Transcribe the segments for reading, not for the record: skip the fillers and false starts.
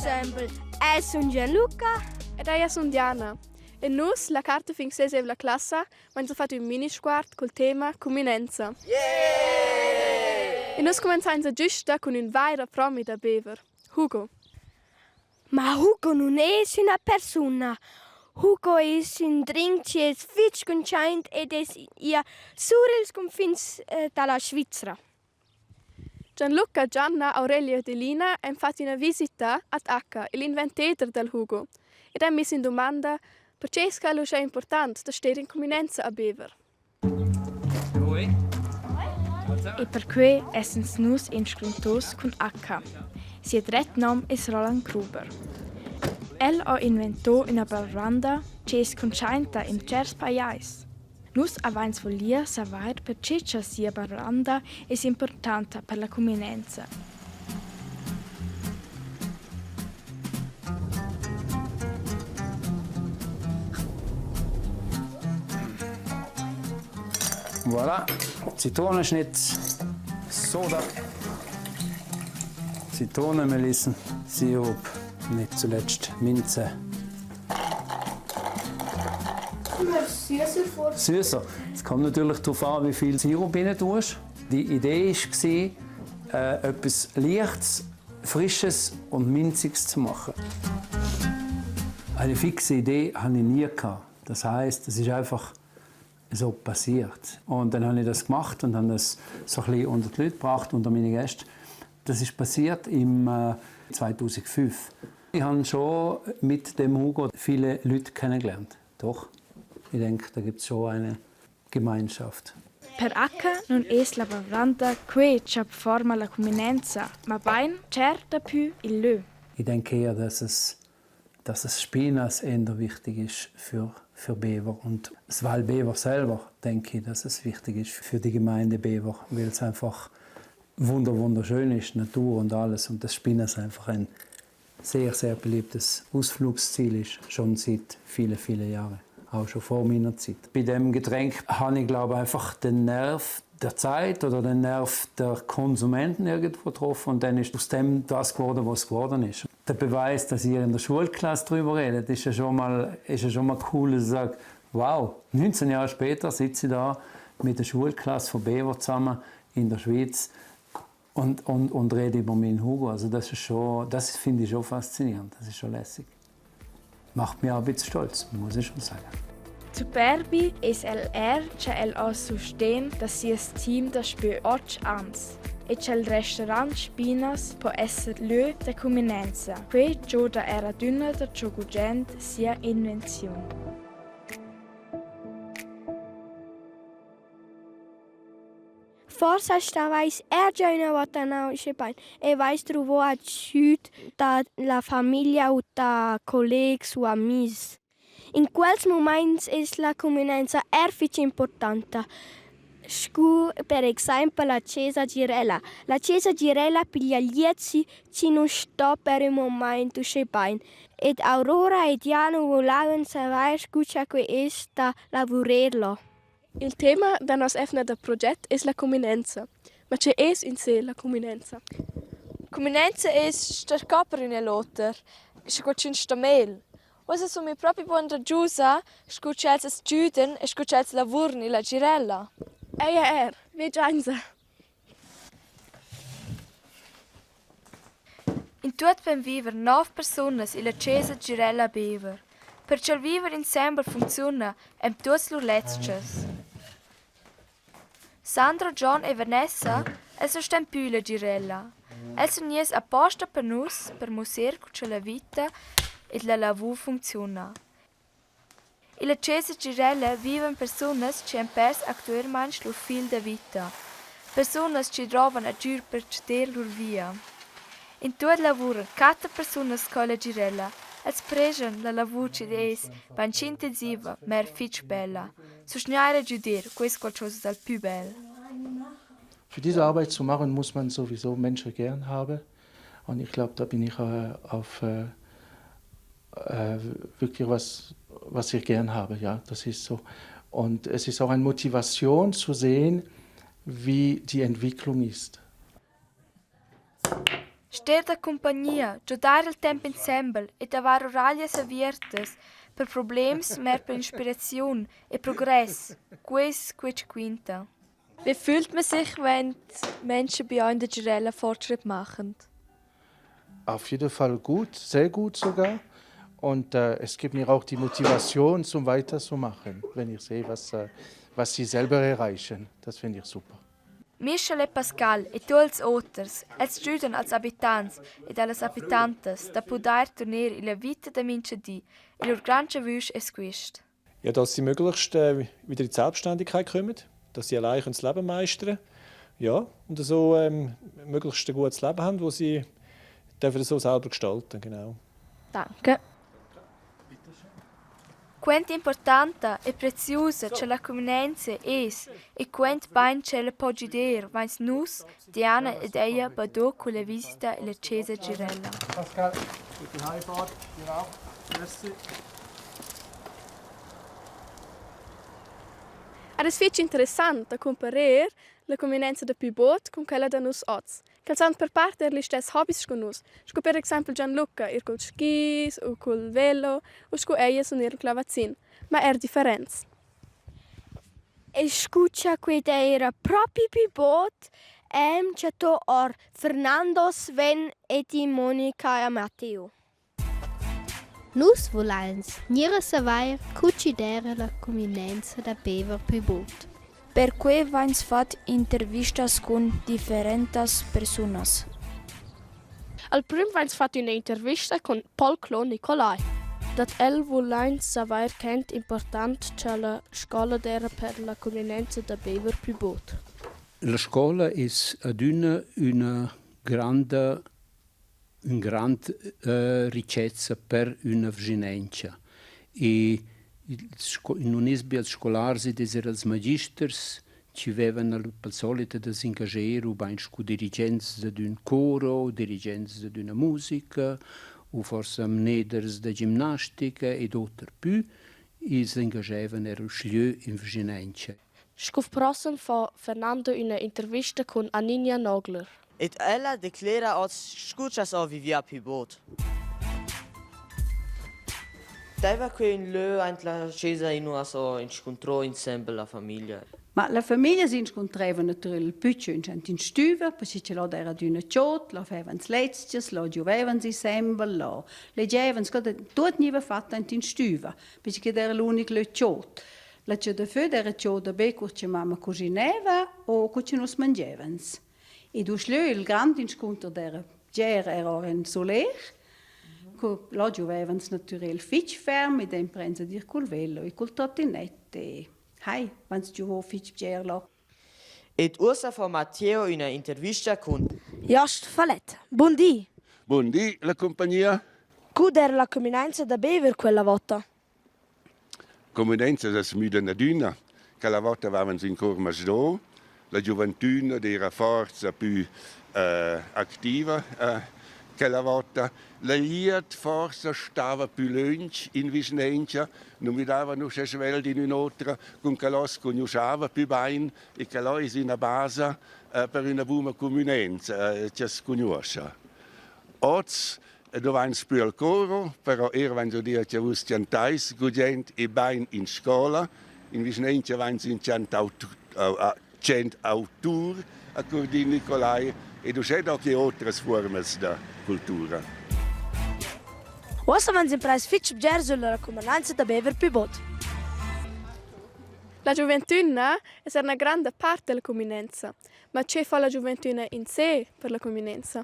insembel. Eu sun Gianluca. Ed eir sun Diana. E nus, la carta fin sesevla classa, vainsa fat ün minisguard cul tema cuminenza. E nus cumanzainsa güsta cun ün vaira promi da Bever, Hugo. Ma Hugo nun es üna persuna. Hugo es ün drink chi es fich cuntschaint ed es ia sur ils cunfins da la Svizra. Gianluca, Gianna, Aurelio ed Elina han fat üna visita ad Akka, il inventeder dal Hugo, ed han miss in dumanda perche es quel uschè important da ster in cuminanza a Bever. E perquai essans nus inscuntos cun Akka. Sia dret nom es Roland Gruber. El ho invento üna bavranda chi es cuntschainta in tscherts pajais. Nus avains vulieu savair perche cha sia bavranda es importanta per la cuminanza. Voilà, Zitronenschnitt, Soda, Zitronenmelissen, Sirup, nicht zuletzt Minze. Süßer vor. Süßer. Es kommt natürlich darauf an, wie viel Sirup rein tust. Die Idee war, etwas Leichtes, Frisches und Minziges zu machen. Eine fixe Idee hatte ich nie. Das heißt, es ist einfach so passiert. Und dann habe ich das gemacht und habe das so ein bisschen unter die Leute gebracht, unter meine Gäste. Das ist passiert im 2005. Ich habe schon mit dem Hugo viele Leute kennengelernt. Doch, ich denke, da gibt es schon eine Gemeinschaft. Per Akka nun es la bavranda quei cha forma la cuminanza, mabain tschert dapü il lö. Ich denke eher, dass es Spinas eher wichtig ist für Bever. Und das Val Bever selber, denke ich, dass es wichtig ist für die Gemeinde Bever, weil es einfach wunderschön ist, Natur und alles. Und das Spinas einfach ein sehr, sehr beliebtes Ausflugsziel ist, schon seit vielen, vielen Jahren. Auch schon vor meiner Zeit. Bei dem Getränk habe ich, glaube ich, einfach den Nerv der Zeit oder den Nerv der Konsumenten irgendwo getroffen und dann ist aus dem das geworden, was geworden ist. Der Beweis, dass ihr in der Schulklasse darüber redet, ist ja schon mal cool, dass ich sage, wow, 19 Jahre später sitze ich da mit der Schulklasse von Bever zusammen in der Schweiz und rede über meinen Hugo. Also das ist schon, das finde ich schon faszinierend, das ist schon lässig. Macht mich auch ein bisschen stolz, muss ich schon sagen. Superbi es el eir cha el ho sustegn da seis team daspö och ans e cha'l restorant Spinas po esser lö da cuminanza. Quai gioda eir adüna darcho gugent sia invenziun. Forsa stavais er già üna vota na usche bain e vais druvo agüd da la famiglia u da collegs u amis. In quels mumaints es la cumünanza eir fich importanta. Scu per exaimpel la Chesa Girella. La Chesa Girella piglia gliezi chi nu sto per ün mumaint uschè bain. Ed Aurora e Diana volaivan savair scu cha que es da lavurer là. Il tema da nos eivna da proget es la cuminanza. Ma che es insè la cuminanza? Cuminanza es star qua per ün e l'oter, sche qualchün sta mel. Uossa sun mi propi buondagiusa scu ch'els as güdan e scu ch'els lavuran illa girella. Eir er, ve giainsa. In tuot pon viver nouv persunas illa Chesa Girella a Bever. Per cha'l viver insembel funcziuna han tuots lur lezchas. Sandro, Gian e Vanessa els nu stan plü illa Girella. Els sun gnieus aposta per nus per muossar co cha la vita ed la lavur funcziuna. Illa Chesa Girella vivan persunas chi han pers actualmaing lur fil da vita. Persunas chi drouvan agüd per chattar lur via. In tuot lavuran quatter persunas co illa Girella. Els predschan la lavur chi'd es bainschi intensiva, ma eir fich bella. Sustgnair e güder, quai es qualchosa dal plü bel. Für diese Arbeit zu machen, muss man sowieso Menschen gern haben. Und ich glaube, da bin ich auf wirklich was, was ich gern habe. Ja, das ist so. Und es ist auch eine Motivation zu sehen, wie die Entwicklung ist. Ster da cumpagnia, giodair il temp insembel ed avair uraglias aviertas per problems, ma eir per inspiraziun e progress, quai es quai chi quinta. Wie fühlt man sich, wenn die Menschen bei euch in der Girella Fortschritt machen? Auf jeden Fall gut, sehr gut sogar. Und es gibt mir auch die Motivation, zum weiterzumachen, wenn ich sehe, was sie selber erreichen. Das finde ich super. Michel e Pascal e tuot ils oters, els güdan als abitants ed a las abitantas da pudair turner illa vita da mincha di e lur grand giavüsch es quist. Ja, dass sie möglichst wieder in die Selbstständigkeit kommen, dass sie allein das Leben meistern können. Ja, und so möglichst ein gutes Leben haben, das sie dürfen so selber gestalten. Genau. Danke. Quant importanta e preziusa cha la cumünanza es e quant bain ch'ella po güder vains nus, Diana ed eir badò culla visita illa Chesa Girella. Pascal, gute Heimfahrt. Dir auch. Merci. Ad es fich interessant da cumparer la cumünanza da pü bod cun quella da nus hoz. Ch'els han per part eir listess hobis sco nus, sco per exaimpel Gianluca, ir culs skis u cul velo u scu ella suner il clavazin, ma eir differents. E scu cha quai d'eira propi pü bod am chattò or Fernando, Sven, Edi, Monica e Matteo. Nus vulains gnir a savair cu chi d'eira la cumünanza da Bever pü bod. Perquai vains fat intervistas cun differentas persunas. Al prüm vains fat üna intervista cun Paul Clo Nicolai. Dad el vulains savair quant important cha la scoula d'eira per la cumünanza da Bever pü bod. La scoula es adüna üna granda ün grand richezza per üna vschinauncha. E nun es be als scolars, id es eir als magisters chi vevan pel solit da s'ingager ubain scu dirigents dad ün coro o dirigents dad üna musica u forsa mneders da gimnastica ed oter pü, i s'ingagevan eir uschigliö in vschinauncha. Sco prossem fa Fernando üna intervista cun Annina Nogler. Ed ella declera hoz scu cha's ho vivia pü bod. Daiva que ün lö aint la chesa inua s'ho inscuntrò insembel la famiglia? Ma la famiglia s'inscuntraiva natüral pü tschüntsch aint in stüva, perche cha là d'eira adüna chod, là faivan lezchas, là giovaivan insembel, là legiaivan, tuot gniva fat aint in stüva, perche chi'd eira l'unic lö chod. La chadafö d'eira choda be cur cha mamma cuschinaiva o cur cha nus mangiaivans. Ed uschlö il grand inscunter d'eira bger eir our in suler, cu là giovaivans natürel fich ferm ed imprends ad ir cul velo e cul trottinett e hai, vains giovò fich bger là. Ed uossa fa Matteo üna intervista cun Jost Falett. Bun di. Bun di, la compagnia. Cu d'eira la cumünanza da Bever quella vota? Cumünanzas as müdan adüna. Quella vota vavan in cor masdò. La giuventüna d'eira forsa pü activa quella vota. La glieud forsa stava pü lönch in vischnanca, nu müdavan uschè svelt in ün'otra, cun quel as cugnuschava pü bain e quel ais üna basa per üna buna cumünanza cha's cugnuoscha. Hoz nu vains plü al coro, però eir vains udir cha vus chantais gugent e bain in scoula. In vischnauncha vains ün chant autur a Curdin Nicolai ed uschè do que otras fuormas da cultura. Uossa vains imprais fich bger sülla racumandanza da Bever pü bod. La giuventüna es üna granda part da la cumünanza. Ma che fa la giuventüna insè per la cumünanza?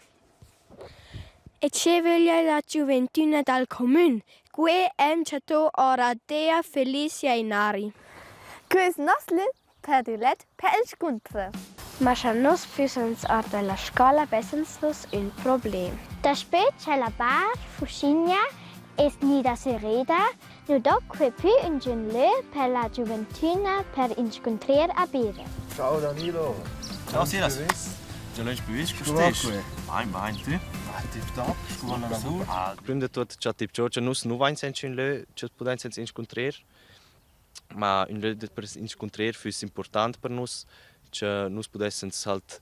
E che vöglia la giuventüna dal cumün? Que am chattò our Dea Felicia Inari. Que es nos lö predilet per inscuntrer. Ma scha nus füssans our da la scoula vessans nus ün problem. Daspö cha la bar Fuschigna es gnüda serreda, nu do que pü üngün lö per la giuventüna per inscuntrer a Bever. Ciao Danilo. Ciao Silas. Già lunsch bei uns stehst. Bain, bain, tu? Ah, tipptopp, scuola lavur. Prüm da tuot cha tip giò cha nus nu vain senza ün lö cha pudain senza inscuntrer. Ma ün lö per inscuntrer füss important per nus, cha nus pudessans halt.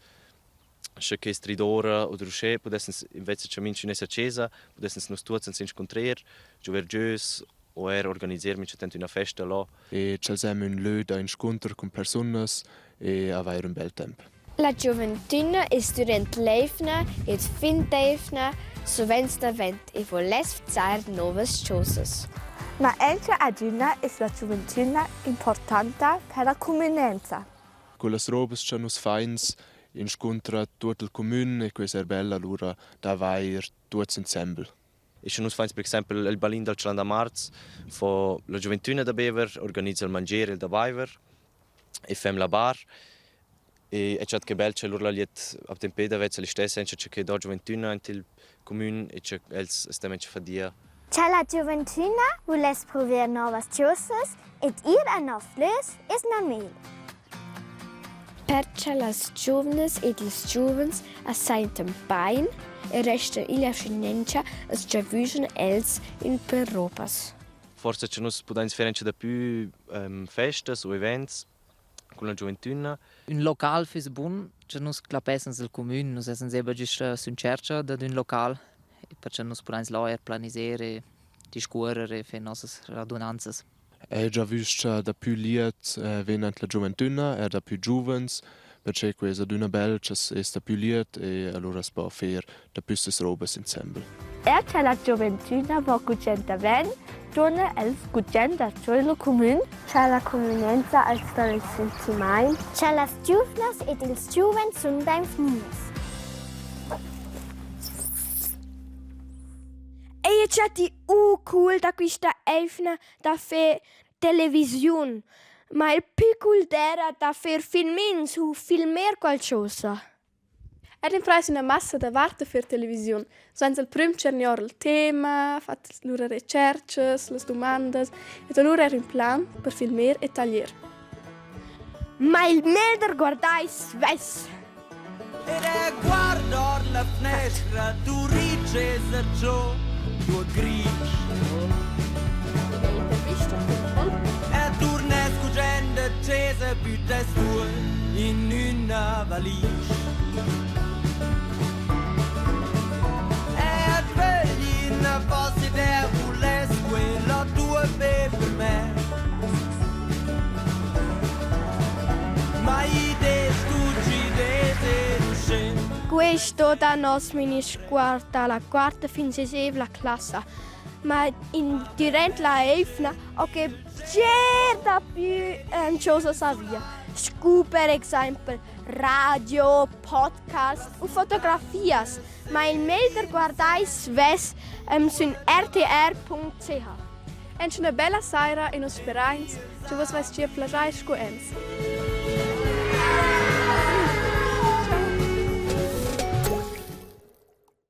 Sche che stridora oder uschè pudessens invece cha minchün es a chesa, pudessens nus tuots ans inscuntrer, giover giogs o eir organiser minchatant üna festa là. E ch'els hem ün lö da inscunter cun persunas e avair ün bel temp. La giuventüna es dürant l'eivna ed fin d'eivna suvenz davent e vuless vzair nouvas chosas. Ma auncha adüna es la giuventüna importanta per la cumünanza. Cullas robas cha nus fains inscuntra tuot il cumün e que es eir bel alura d'avair tuots insembel. E sche nus fains per exaimpel il ballin dal Chalandamarz, fo la giuventüna da bever, organisa il mangier e il da baiver e fem la bar. E e chat che bel cha lur la glied a temp da vezza listess auncha cha que do giuventüna aint il cumün e cha els stan auncha fadia. Cha la giuventüna vuless pruver nouvas chosas ed ir a novs lös es normal. Perche las giuvnas ed ils giuvens as saintan bain e restan illa vschinancha as giavüschan els ün per robas. Forsa cha nus pudains fer auncha dapü festas u events cun la giuventüna. Ün local füss bun, cha nus clappessans il cumün, nus essans eir güsta sün tschercha dad ün local, perche nus pudains là eir planiser e discuorrer e fer nossas radunanzas. Eu giavüscha dapü liet vegn ant la giuventüna, eir dapü giuvens, perche que es adüna bel cha's es dapü liet e alura as po fer dapüssas robas insembel. Er cha la giuventüna vo gugent davent, tuorna els gugent darcheu i'l cumün. Cha la cumünanza als do il sentimaint. Cha las giuvnas ed ils giuvens sun bainvgnüts. Eir chatti u cool da quista eivna da fer televisiun, ma il pü cool d'eira da fer filmins u filmer qualchosa. Ed imprais üna massa davart da fer televisiun. Sainza il prüm tschernior il tema, fat lura retscherchas, las dumandas ed alura eir ün plan per filmer e taglier. Ma il melder guardai svess. Ed è guardar la fnestra, tu rices giò, tuot grisch. E turnes gugent a chesa, büttes tuot in üna valisch. E vöglina posséder vuless quella tua be per me. Ma Questo da nos minisguard dalla quarta fin sesevla classa. Ma in durant la eivna ho que bger dapü chose savia. Scu per exaimpel radio, podcast u fotografias. Ma il meglder guardai svess sün rtr.ch. Auncha üna bella saira e nus sperains cha vus vais gia plaschair scu els.